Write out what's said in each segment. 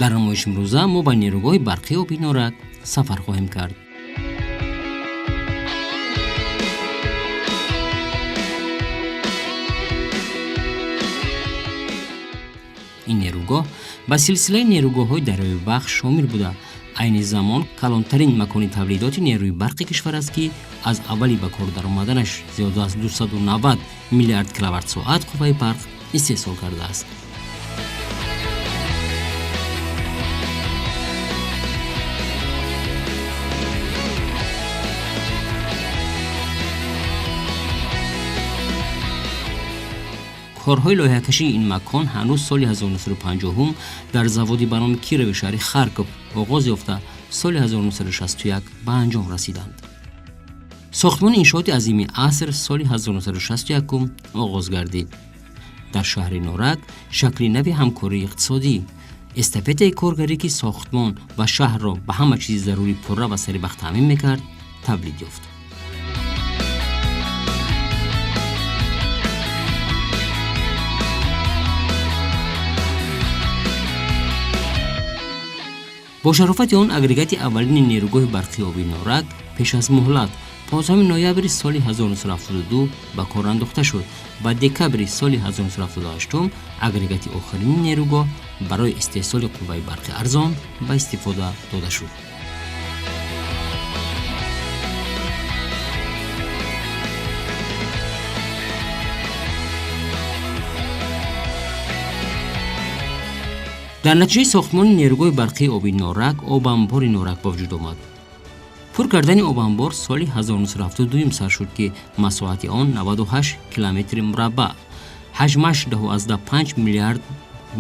Дар намоиши имрӯза мо ба нерӯгоҳи барқии оби Норак сафар хоҳем кард. Ин нерӯгоҳ ба силсилаи нерӯгоҳҳои дарёи Вахш шомил буда, айни замон калонтарин макони тавлидоти нерӯи барқи кишвар аст, ки аз аввали ба кор даромаданаш зиёда аз 290 миллиард киловатт-соат қувваи барқ истеҳсол кардааст. Корҳои лоиҳакашии ин макон ҳанӯз соли 1950 дар заводи ба номи Кирови шаҳри Харков оғоз ёфта, соли 1961 ба анҷом расиданд. Сохтмони иншооти азими аср соли 1961 оғоз гардид. Дар шаҳри Норак шакли нави ҳамкории иқтисодӣ, эстафетаи коргарӣ, ки сохтмон ва шаҳрро ба ҳама чизи зарурӣ пурра ва саривақт таъмин мекард, тавлид ёфт. Бо шарофати он агрегати аввалини нерӯгоҳи барқии оби Норак пеш аз муҳлат 15 ноябри соли 1972 ба кор андохта шуд ва декабри соли 1978 агрегати охирини нерӯгоҳ барои истеҳсоли қувваи барқи арзон ба истифода дода шуд. Дар натиҷаи сохтмони нерӯгоҳи барқии оби Норак обанбори Норак ба вуҷуд омад. Пур кардани обанбор соли 1972 сар шуд, ки масоҳати он 98 километри мураббаъ, ҳаҷмаш 10,5 миллиард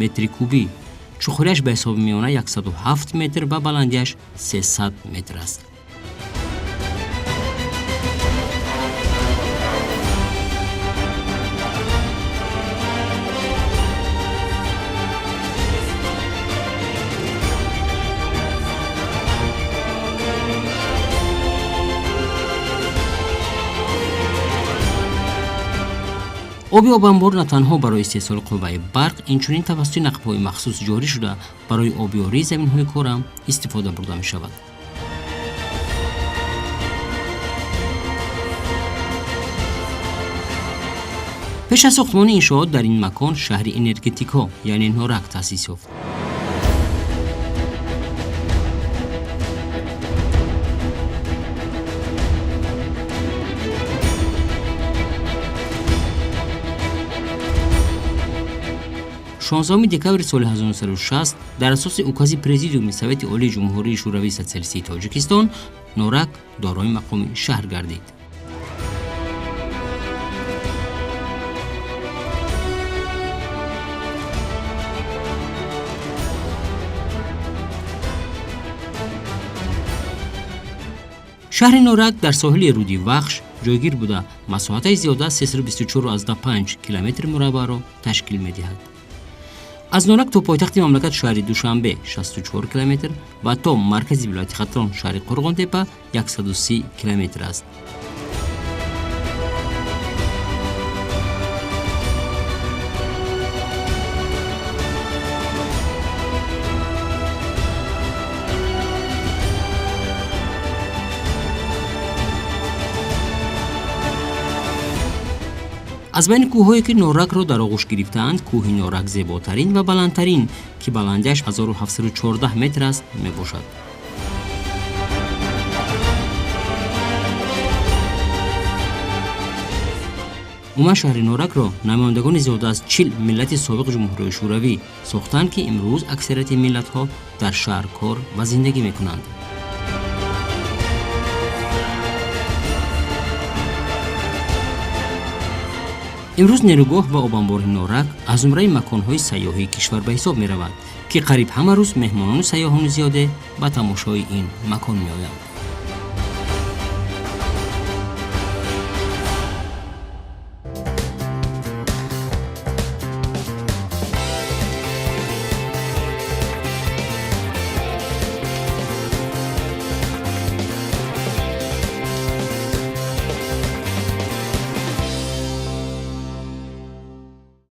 метри кубӣ, чуқурияш ба ҳисоби миёна 107 метр ва баландиаш 300 метр аст. Оби обанбор на танҳо барои истеҳсоли қувваи барқ, инчунин тавассути нақбҳои махсус ҷорӣ шуда барои обёрии заминҳои корам истифода бурда мешавад. Пеш аз сохтмони иншоот дар ин макон шаҳри энергетикҳо, яъне Норак, таъсис ёфт. 16 декабри соли 1960 дар асоси укази Президиуми Совети Олии Ҷумҳурии Шӯравии Социалистии Тоҷикистон Норак дорои мақоми шаҳр гардид. Шаҳри Норак дар соҳили руди Вахш ҷойгир буда, масоҳаташ зиёда аз 324,5 километри мураббаъро ташкил медиҳад. Аз Норак то пойтахти мамлакат шаҳри Душанбе 64 километр ва то маркази вилояти Хатлон шаҳри Қурғонтепа 130 километр аст. Аз байни кӯҳҳое, ки Норакро дар оғӯш гирифтаанд, кӯҳи Норак зеботарин ва баландтарин, ки баландиаш 1714 метр аст, мебошад. Умуман шаҳри Норакро намояндагони зиёда аз 40 миллати собиқ Ҷумҳурии Шӯравӣ сохтанд, ки имрӯз аксарияти миллатҳо дар шаҳр кор ва зиндагӣ мекунанд. Имрӯз нерӯгоҳ ва обанбори Норак аз зумраи маконҳои сайёҳии кишвар ба ҳисоб меравад, ки қариб ҳама рӯз меҳмонону сайёҳони зиёде ба тамошои ин макон меоянд.